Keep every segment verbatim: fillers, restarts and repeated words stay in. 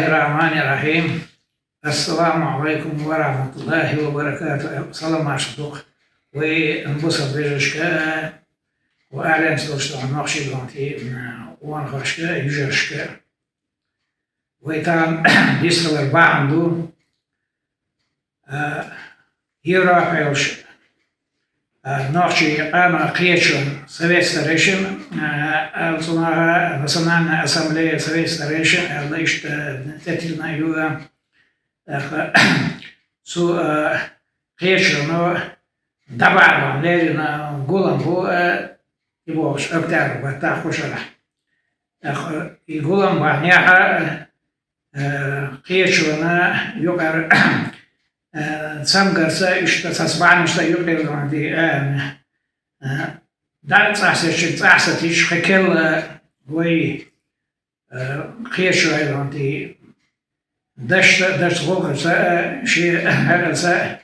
الرحمن الرحيم. السلام عليكم ورحمة الله وبركاته. Салам-маршалла ду вай бусалба вежарашка, вай аьлланца долчу нохчийн гӀуллакхийн къонахошка, йижаршка. Вай тахана дистхилар бахьана ду, а, Европехь йолчу, а, нохчийн къоман кхеташонан Совет старейшин, а, аьлла цунах, Национальная ассамблея Совет старейшин аьлла, иштта, а, цӀе тиллина ю, а, тӀаккха цу, а, кхеташоно дӀабахьана леррина гулам бу, а, и бохуш, октябрь баттахь кху шарахь. ТӀаккха и гулам бахьанехь, а, кхеташонан юкъара, а, цамгарца иштта цхьацца бахьанашца юкъара дӀа, а, а, дӀа цӀахь сецча, цӀахь сатийча, кхин кхел, а, вай, а, кхеташонан дашца, дашца, гӀуллакхашца, а, шен хьекъалца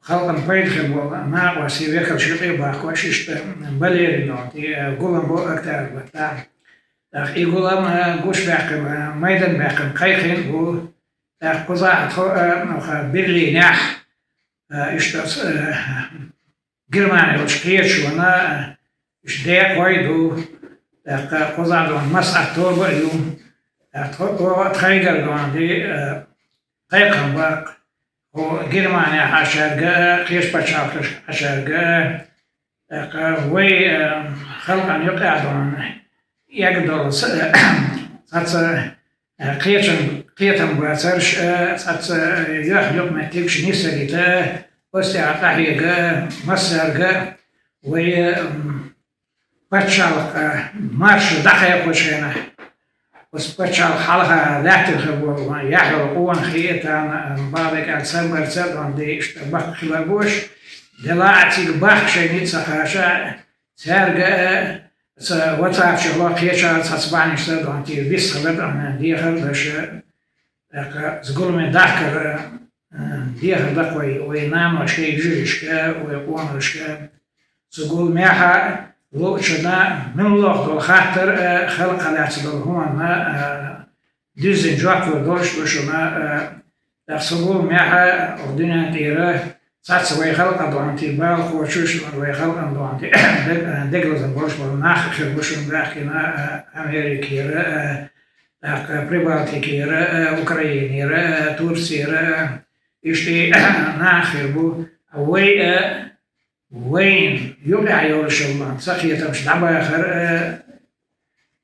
халкъана пайда хир болу накъостий, векалш юкъе а бахкош, иштта бан лерина дӀа, и, а, гулам бу октябрь баттахь. ТӀаккха и гулам, а, гучубаьккхина, майдан баьккхина кхайкхина бу. ТӀаккха кхузахь тхо, а, ну, ха, Берлинехь, а, иштта, а, Германи йолчу кхеташонан, а, иштта декъахой ду. ТӀаккха кхузахь дӀа массо а тоба а ю. ТӀаккха тхо, тхо, тхайгара дӀа, а, кхайкхам баккха, хӀо Германехь Ӏашаьрга а, кхечу пачхьалкхашка Ӏашаьрга а, тӀаккха вай, а, халкъана юкъахь дӀа эгна долу са-, цхьацца, а, кхечун-, кхетам бацарш а, цхьацца, а, юьхь-юкъаметтигаш нисдалийта а, оцу тӀехь къахьега а, массаьрга а вай, а, м, пачхьалкх, а, марша дӀакхайкхочу хенахь, оцу пачхьалкх хьалха лаьттина хир болу яхь йолу къонахий а тахана, а, бала кӀел цамгарца а дӀа, иштта баккха хила а бу аша, делахь а цига бахка шайн ницкъ ца кхаша, цаьрга а, ца вацахь чохь кхечара цхьацца бахьанашца а дӀа, вистхилар а дӀа, дехар а даш, тӀаккха иза гуламе дахкар а, а, дехар даккха вай, вай наношка, йижаршка, вай къонахашка. Цу гуламехь луучунна муьлхха долу хаттар а, халкъах лаьцна долу хӀуманна, а, дуьззина жоп лур долуш ду шуна, а, тӀаккха цу гуламехь оха дуьнен тӀера цхьацца вай халкъан духьал бала кхочуш, вай халкъан духьал дег-, дегалазам болуш болу нах хир бу шуна баьхкина, а, Америкера, а, тӀаккха Прибалтикера, а, Украинера, а, Турцера, а, иштта нах хир бу. Вай, а, вайна юкъахь йолуш йолу ца кхетамаш дӀабахар, а,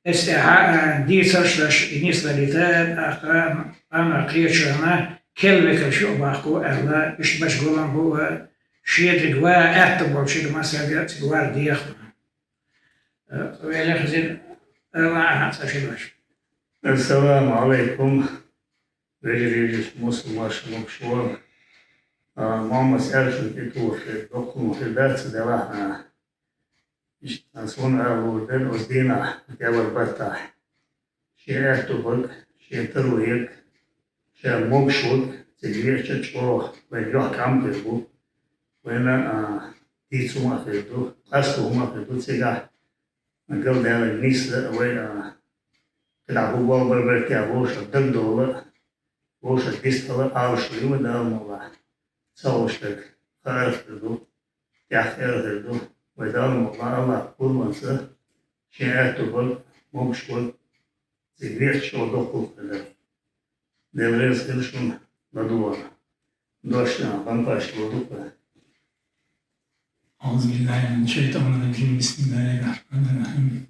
эс тӀехь, а, дийцарш даш, и нисдалийта, тӀаккха, ам кхечарна кел векалш юкъа бахко аьлла, иштта баш гулам бу, а, шен цига ван аьтто болчу массаьрга а цига вар деха. Вела хезира, ала ахьа ца ши баш. Ассаламу алайкум. Вежарий, мусулманаш, могуш ван. А, Мухьаммад Саьршун тӀе тухуш, доккхун хир дац делахь а. Иштта сан суна ала луур дара оцу дийнахь, октябрь баттахь. Шен аьтту бага, шен таро ерг, шен могуш ваг, цига веача чӀогӀа вайн юьхь кӀам хир бу. Вайна, а, дийца хӀума а хир ду, къасто хӀума а хир ду цигахь. Галдаьлларг нийса вай, а, кхидӀа хӀун болх бар бара те, вовшах дагадовла, вовшах дистхила, Ӏалашо ю вай Дала мукъалахь. Ца хууш дерг хаар хир ду, тӀаьхьа хир ду. Вай Дала мукъалахь, АллахӀ пурбанца шен аьтту бага, могуш ваг, цига веача чӀогӀа доккхул хир дара. Дела реза хила шуна, ладугӀа. Дош а, бампаш ло дукха. أعوذ بالله من الشيطان الرجيم. بسم الله الرحمن الرحيم.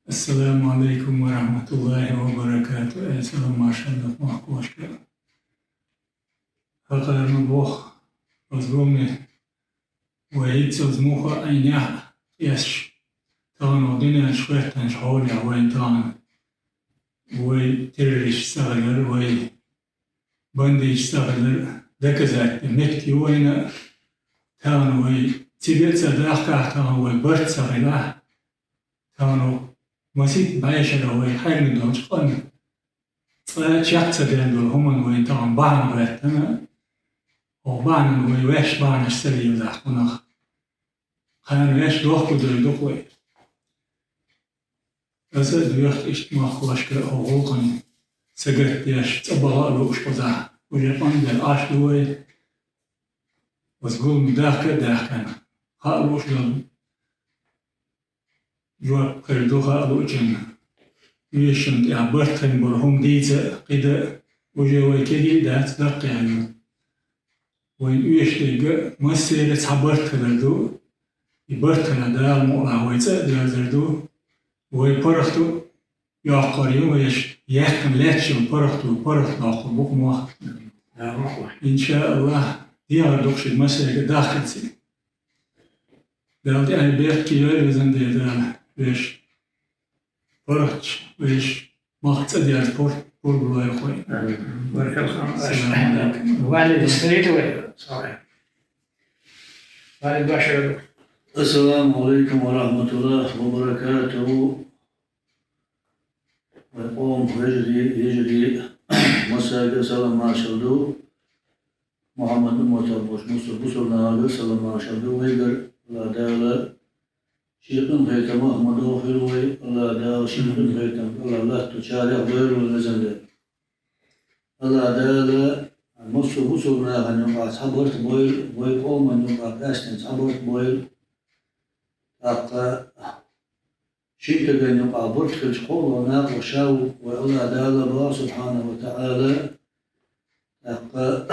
السلام عليكم ورحمة الله وبركاته. Э, салам-маршалла ду махкошка. ХӀокхарна боху, оцу гуламехь вай хӀинца оцу муха Ӏийнехь а эшаш, тахана дуьненаш хӀоьттинчу хьолехь вайна тахана вай террористаш ца хилар, вай бандиташ ца хилар доказать де меттиг ю вайна. Тахана вай цига а ца дахкахь, тахана вай барт ца хилахь, тахана масийтта бӀешарахь вай хьаьрмина долчу къанна цкъа чекх ца ден долу хӀуманна вайна тахана бахьана гӀоьттина, оха бахьанан вай ваьш бахьанаш ца лелахь кхунах. Кхана ваьш дохко дер ду-кх вай. Аса а доьху иштта махкошка оха гӀуллакхана сагатдеш, цӀа баха а лууш кхузахь, уже къамбар Ӏаш ду вай, оцу гуламе дахка а даьхкина, хаа лууш долу жоп хир ду хаа луучунна. Оьшучунна тӀехь барт хин болу хӀума дийца а, кхин дан а, уже вай кегий а дац, даккхий а ю. Вайн оьшуш дерг а массеран цхьа барт хилар ду. И барт хилар Дала мукъалахь вай цӀа а доьрзур ду. Вай паргӀато йоккхур ю, вайша яьккхина лаьтташ йолу паргӀато паргӀат доккхур бу-кх мох. Иншааллах, дехар ду-кх шуьга массеран а дахкарца. Дала тӀаьхье беркате йойла, везан Дела, Дала вешан паргӀаташ, вешан мах цӀа дерза пур-, пурба лойла вайна. Амин. Баркалла, хан. Ассаламу алейкум. Валид, скажите вы. Салам. Валид Баширов. Ассаламу алейкум ва рахматуллахи ва баракатуху. Вайн къоман вежарий, йижарий, массаьрга салам-маршалла ду. Мухьаммад умматах болчу массо а бусалба нахе салам-маршалла ду. Вайгара Аллах Дала шен къинхетамах ма дохийла вай, Аллах Дала шен къинхетам Аллах латточарех дойла вай, везан Дела. Аллах Дала массо а бусалба нахана юкъахь цхьа барт бойла, вай къоман юкъахь къаьстина цхьа барт бойла. ТӀаккха шина стагана юкъахь барт хилча кхоалгӀа накъост ша ву вай Аллах Дала, боху Субхьанаху ва ТаӀала. ТӀаккха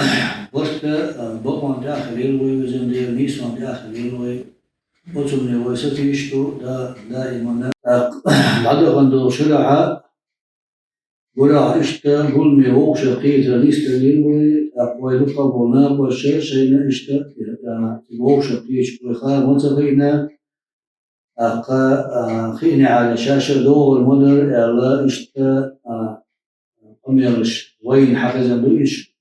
барт а бакъонна тӀехь а хилийла вай, везан Дела, нийсонна тӀехь а хилийла вай. Оцунна вай сатийсаш ду, да-, даиманна. ТӀаккха дӀадахана долу шарахь гурахь иштта гуламе вовшах кхетар нисделира вай, тӀаккха вай дукхах болу накъосташа шайна иштта, а, вовшах кхеташ вай хаа ма ца хиъна, тӀаккха, а, хиънехьара шаьш а догӀур ма дара аьлла, иштта, а, къамелаш вайна хьан хезна ду иш.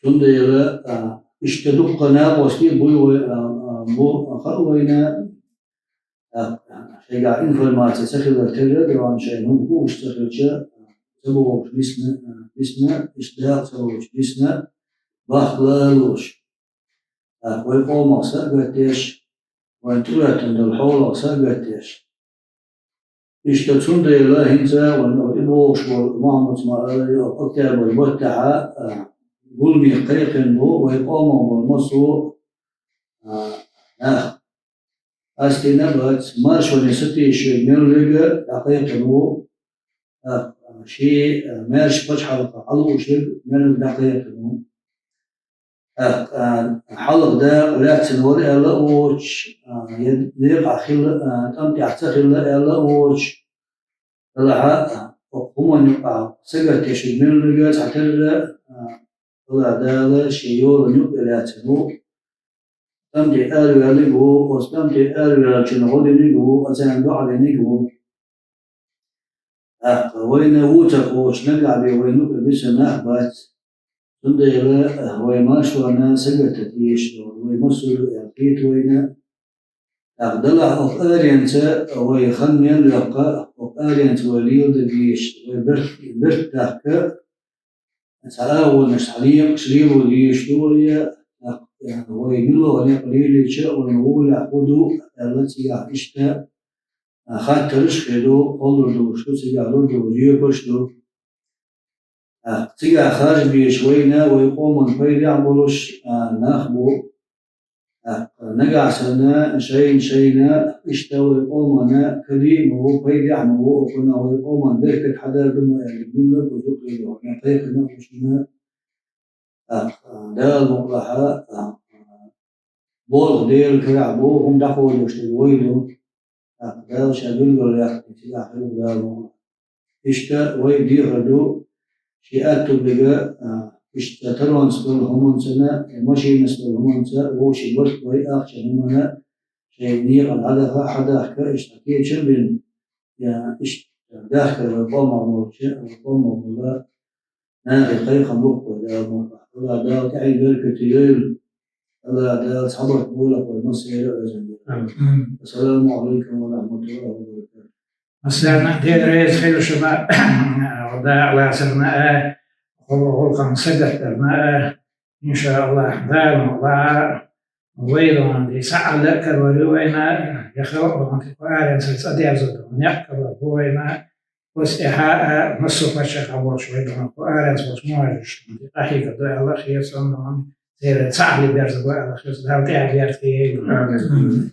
Цундела, а, иштта дуккха накъостий буй вай, а, а, бу хаьа вайна, а, шайгахь информаци ца хилар терра а, шайна хӀума хууш ца хилча, ца бохуш бисна, а, бисна, иштта дакъа ца лоцуш бисна, бахка ла а луш. ТӀаккха вай къомах са а гатдеш, вайн тӀехӀоьттина долу хьолах са а гатдеш. Иштта цундела хӀинца вайн и бохуш болу Мухьаммад ма аллара, октябрь баттахь, а, гуламе кхайкхина бу вай къомах болу массо а, а, нах. Къаьстина бац, маршонан сатийсаш верг мел верг а дӀакхайкхина ву, а, шен, а, маьрша пачхьалкхе хьалуучу верг мел верг дӀакхайкхина ву. ТӀаккха, а, хьалха дакъа лаьцна вара аьлла а воцуш, а, я декъахь хилла, а, тӀам тӀехь ца хилла аьлла а воцуш, делахь а, хӀокху хӀуманна юкъахь сагатдеш верг мел верг а цхьатерра, а, Аллах Дала шен йолана юкъа лаьцна ву. ТӀам тӀе араваьллиг а ву, оцу тӀам тӀе араваьллачунна гӀо диниг а ву, оцарна доӀа диниг а ву. ТӀаккха вайна вуо ца кхочуш, нагахь бен вайна юкъа бисина нах бац. Цундела вай маршонан сагатдан дезаш долу, вай массо а ду аьлла хета вайна. ТӀаккха делахь оцу аренца вай хан мел йоккха, оцу аренца вай леладан дезаш, вай берт, берт дахка, цхьа агӀонаш, цхьа некъаш лело дезаш ду вай, тӀаккха вай муьлхха некъ лелийча а, вайна гӀолехь хӀун ду аьлла, цигахь иштта, а, хаттарш а хир ду, кхоллар долуш ду, цигахь лур долу жоьпаш а ду. ТӀаккха цигахь харжа безаш вайна, вай къоман пайдехь а болуш, а, нах бу. ТӀаккха нагахь санна шайна-шайна иштта вай къомана кадий а ма ву, пайдехь а ма ву, окхунах вай къоман беркат хьадар ду ма аьлла, муьлхха а бу юкъе дохна, кхайкхина а бу шуна. ТӀаккха Дала мукъалахь, а, болх Делан карахь бу, хӀума дӀакхочуш дерг вай ду. ТӀаккха Дала ша билгал яьккхина цигахь хир ву Дала мукъалахь. Иштта вай дехар ду, шен аьтту берг, а, иштта таронца долу хӀуманца а, машинаца долу хӀуманца а, вовшийн барт вай ахча хӀуманна а, шайн некъана дӀадаха, хьадахка, иштта кечам а бина, я, иштта дахкар вай къомах болчу, вай къомах болу нахе кхайкхам бу-кх вай Дала мукъалахь. Аллах Дала тӀаьхье беркате йойла. Аллах Дала цхьабарт бойла вай массеран а, везан Дела. Амин. Ассаламу алейкум ва рахматуллахи ва баракатух. Массарна а Дела реза хуьлда шуна, дакъа лацарна а, гӀуллакхан сагатдарна а, иншааллах, Дала мукъалахь, вай догӀанан дийца Ӏалла а карор ю вайна, я халкъ догӀанан кху аренца цӀа дерзо долу некъ карор бу вайна, Ус эхьа а массо паччахьа волчу вай дохьо, кху аренца волчу муьжуьш, къахьега дой Аллах, хьесам дохьо, церан цхьаъ берза гой Аллах, хьесам Дала тӀаьхьа берта хьега. Амин.